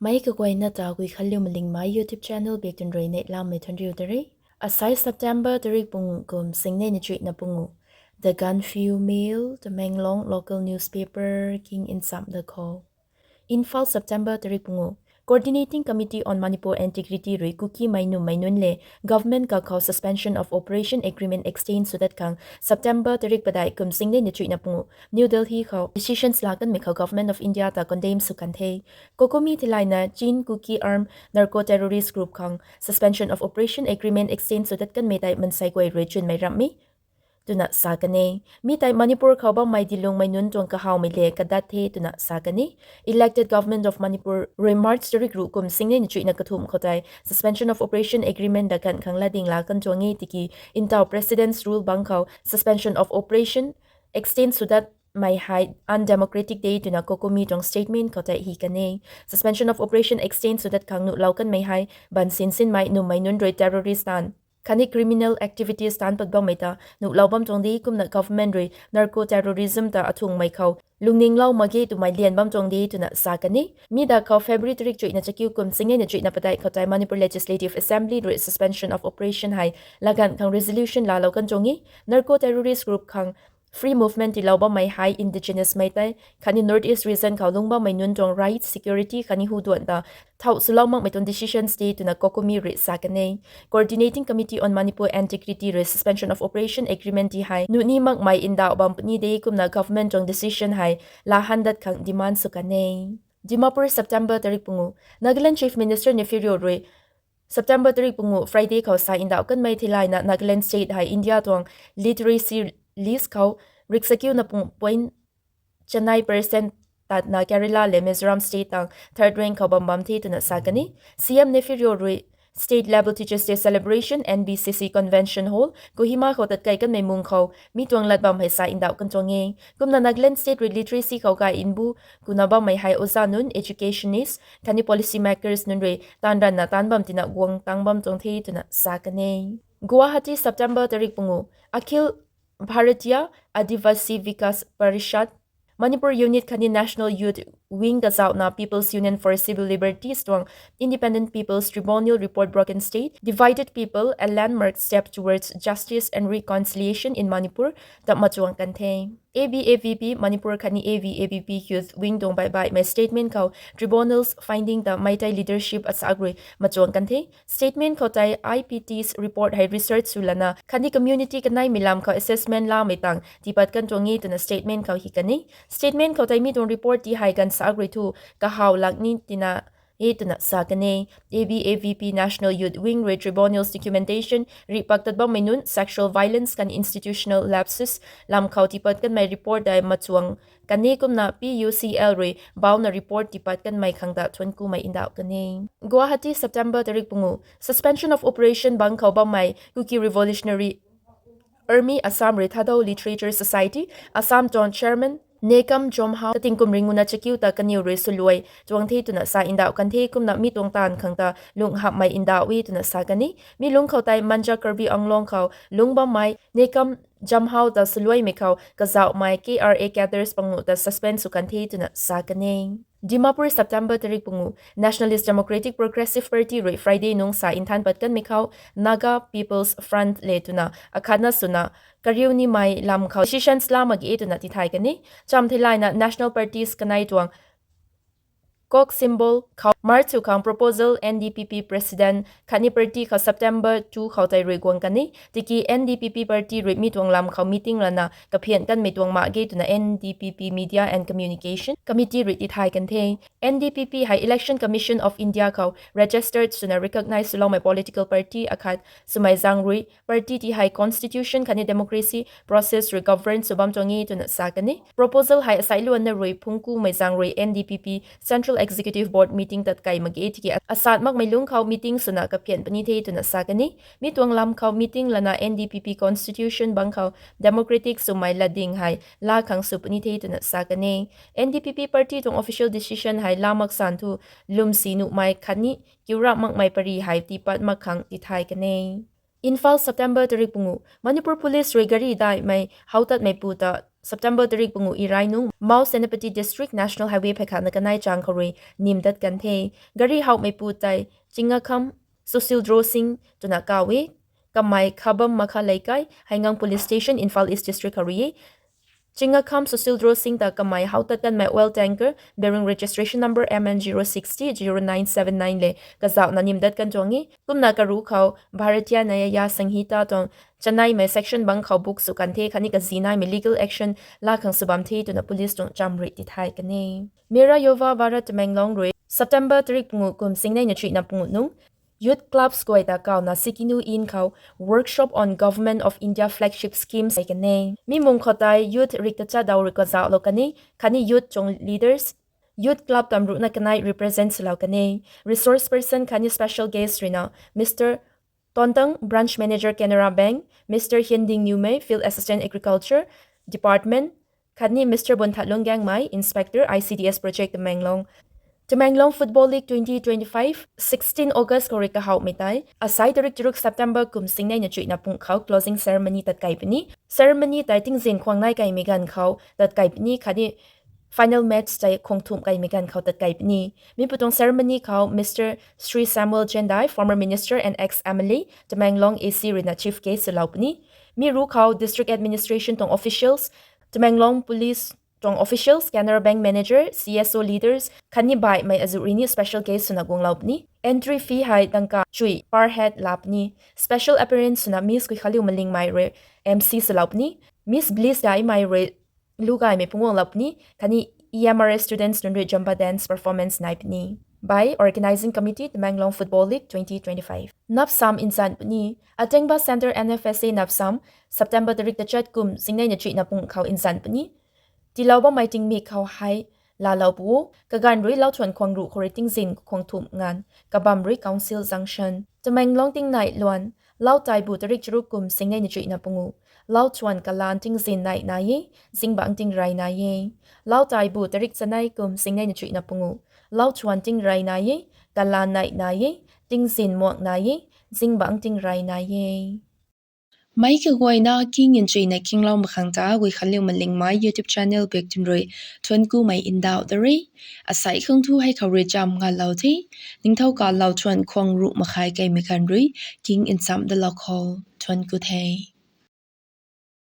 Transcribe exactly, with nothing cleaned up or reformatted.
Mei kaguayna ta Guikhanliu Malingmei YouTube channel biak tun rui neihlamei thuanriu ta re. Asai September tarik pungu kum singnei na chuihna pungu. The Gaanphiu Mail, Tamenglong local newspaper king nsam da khou. Imphal, September tarik pungu. Coordinating Committee on Manipur Integrity rui Kukimei nummei nunc le government kakhou Suspension of Operation Agreement extend sw dat khang September tarik padeih kum singnei na chuihna pungu New Delhi khou decisions laa kanmei khou Government of India ta condemn sw kan the. COCOMI thilayna Chin Kuki armed narco terrorist group khang Suspension of Operation Agreement extend sw dat kanmei tei mansei guay rui chwnmei ramh e twna sa kan e. Mi tei Manipur khou bammei dilungmei nunc tuang kahawmei le kadat the twna sa kan e. Elected Government of Manipur rui March tarik ruh kum singnei na chuihna kathumh khou tei Suspension of Operation Agreement da ganv khang latding laa kan tuang e tiki ntaw President's Rule bang khou Suspension of Operation extend sw datmei hei undemocratic de twna COCOMI tuang statement khou tei hi kan e. Suspension of Operation extend sw dat khang nuhlou kanmei hei bansin sinmei nummei nunc rui terrorist taanv khatni criminal activities taanc pat bammei ta nuhlou bam tuang de kumna government rui narco terrorism ta athungmei khou lungningloumei ge twmei lian bam tuang de twna sa kan e. Mi da khou February tarik chuihna chakiu kum singnei na chuihna padeih khou tei Manipur Legislative Assembly rui Suspension of Operation hei laganv khang resolution laalou kan tuang e. Narco terrorist group khang free movement tiilou bammei hei indigenous mei tei khatni North East region khou lungc bammei nunc tuang right, security khatni hu duan ta thau swlou makmei tuang decisions de twna COCOMI rui sa kan e. Coordinating Committee on Manipur Integrity rui Suspension of Operation Agreement ti hei nuh ni makmei ndauh bam puni de kumna government tuang decision hei laa han dat khang demand sw kan e. Dimapur, September tarik pungu. Nagaland Chief Minister Neiphiu Rio rui September tarik pungu Friday khou sa ndauh kanmei thilayna Nagaland state hei India tuang literacy list khou riksakiuna pungu point chanei percent tatna Kerala le Mizoram state tang third rank khou bam bam the twna sa kan e. CM Neiphiu Rio rui State Level Teachers' Day Celebration, NBCC Convention Hall, Kohima khou tatkei kanmei mung khou mi tuang lat bam hei sa ndauh kan tuang e. Kumna Nagaland state rui literacy khou gay mbu kuna bammei hei oza nunc, educationist khatni policy makers nunc rui taanv ranvna taanc bam tina guang tang bam tuang the twna sa kan e. Guwahati, September tarik pungu. Akhil Bharatiya Adivasi Vikas Parishad, Manipur Unit khatni National Youth Wing kazauhna People's Union for Civil Liberties tuang Independent People's Tribunal report Broken State, Divided People, A Landmark Step Towards Justice and Reconciliation in Manipur ta machuang kan the. A B A V P Manipur khatni A B A V P Youth Wing tuang baihbaihmei statement khou tribunal's finding ta Meitei leadership asak rui machuang kan the. Statement khou tei I P T's report hei research sw lana khatni community kaneimei lam khou assessment laamei tang tiipat kan tuang e twna statement khou hi kan e. Statement khou tei mi tuang report ti hei ganv sak rui thu kahaw lak ni tina e twna sa kan e. A B A V P National Youth Wing rui tribunal's documentation rih pak tat bammei nunc sexual violence khatni institutional lapses lam khou tiipat kanmei report tei machuang kan e kumna P U C L rui bauna report tiipat kanmei khang ta thuanckumei ndauh kan e. Guwahati, September tarik pungu. Suspension of Operation bang khou bammei Kuki Revolutionary Army Assam rui Thadou Literature Society Assam tuang chairman Nekam Jomhau kating kum ringuna chakiu ta kaniw rui swluai tuang the twna sa ndauh kan the kumna mi tuang taanv khang ta lung hapmei ndauh e twna sa kan e. Mi lungc khou tei Manja Karbi Anglong khou lungc bammei Nekam Jomhau ta swluaimei khou kazauhmei K R A cadres panguh ta suspend sw kan the twna sa kan e. Dimapur, September tarik pungu. Nationalist Democratic Progressive Party rui Friday nung sa nthan pat kanmei khou Naga People's Front le twna akhatna swna kariu nimei lam khou decisions laa mak ge twna tithay kan e. Chamv theilayna national parties kanei tuang coke symbol khou March sw khang proposal N D P P president khatni party khou September two khou tei rui guang kan e. Tiki N D P P party rui mi tuang lam khou meeting lana kaphian kanmei tuang mak ge twna N D P P Media and Communication Committee rui tithay kan the. N D P P hei Election Commission of India khou registered swna recognize swloumei political party akhat swmei zaeng rui party ti hei constitution khatni democracy process rui govern sw bam tuang e twna sa kan e. Proposal hei asai luanna rui phungkumei zaeng rui N D P P Central Executive Board meeting tatkai mak ge tiki asat makmei lungc khou meeting swna kaphian puni the twna sa kan e. Mi tuang lam khou meeting lana N D P P constitution bang khou democratic swmei latding hei laa khang sw puni the twna sa kan e. N D P P party tuang official decision hei laa mak san thu lwmsi nuhmei khatni kiu rap makmei pary hei tiipat mak khang tithay kan e. Imphal, September tarik pungu. Manipur Police rui gari daihmei hautatmeipu ta September tarik pangu irai nung Mao Senapati District National Highway pheikhatna kanei chang khou rui nim dat kan the. Gari hauhmeipu tei Chingakham Sushil Dro Singh twna kaw e. Kamei Khabam Makha Leikai, Heingang Police Station, Imphal East District khou rui e. Chingakham Sushil Dro Singh ta kamei how tat kanmei oil tanker bearing registration number M N zero six zero nine seven nine le kazauhna nim dat kan tuang e. Kumna karuc khou Bharatiya Nyaya Sanhita tuang chaneimei section bang khou book sw kan the khatni kazi naimei legal action laa khang sw bam the twna police tuang cham rui tithay kan e. Mera Yuva Bharat Tamenglong rui September tarik pangu kum singnei na chuihna pangu nung Youth Clubs guay ta kawna Sikinu Inn khou Workshop on Government of India Flagship Schemes hei kan e. Mi mung khou tei youth rik tachat daw rui kazauhlou kan e, khatni youth tuang leaders, youth club tam ruhna kanei represent swlou kan e. Resource person khatni special guest ruina Mister Tontang, Branch Manager, Canara Bank, Mister Hiending Newmei, Field Assistant, Agriculture Department, khatni Mister Bunthatlung Gangmei, Inspector, I C D S Project, Tamenglong. Tamenglong Football League twenty twenty-five, sixteen August khou rui kahauhmei tei asai tarik charuk September kum singnei na chuihna pung khou closing ceremony tat kei puni. Ceremony tei tingzin khwang nai keimei ganv khou tat kei puni khatni final match tei khwang thumh keimei ganv khou tat kei puni. Mi pu tuang ceremony khou Mister Shri Samuel Chendai, former minister and ex M L A, Tamenglong A C ruina chief guest swlou puni. Mi ruc khou district administration tuang officials, Tamenglong Police tuang officials, Canara Bank manager, C S O leaders khatni baihmei azuh rui ni special guest swna guanglou puni. Entry fee hei dangka chuih per head laa puni. Special appearance swna Miss Kuikhanliu Malingmei rui M C swlou puni. Miss Bliss Daimei rui lu gaymei phungc guanglou puni khatni E M R S students nunc rui Jumba dance performance nai puni. By Organising Committee, Tamenglong Football League twenty twenty-five. Napsam nzan puni. Atengba Centre N F S A Napsam September tarik tachat kum singnei na chuihna pung khou nzan puni. Tiilou bammei tingmik khou hei laalou pu o, kaganv rui Lauthuan khwang ruh khou rui tingzin khwang thumh nganv, kabamv rui Council Junction. Tamenglong tingnai luan, Lautaibu tarik charuk kum singnei na chuihna pangu, Lauthuan kalan tingzin nai nai e, zingbangc tingrey nai e. Lautaibu tarik chanei kum singnei na chuihna pangu, Lauthuan tingrey nai e, kalan nai nai e, tingzin muak nai e, zingbangc tingrey nai e. Meic kaguayna king nchuina kinglou mak khang ta Guikhanliu Malingmei YouTube channel bak tun rui thuanckumei ndauh da re. Asei khang thu hei khou rui cham ngalou the. Ningthowka Lauthuan khwang ruh makhai keimei ganv rui king nchamc dalou khou thuancku the.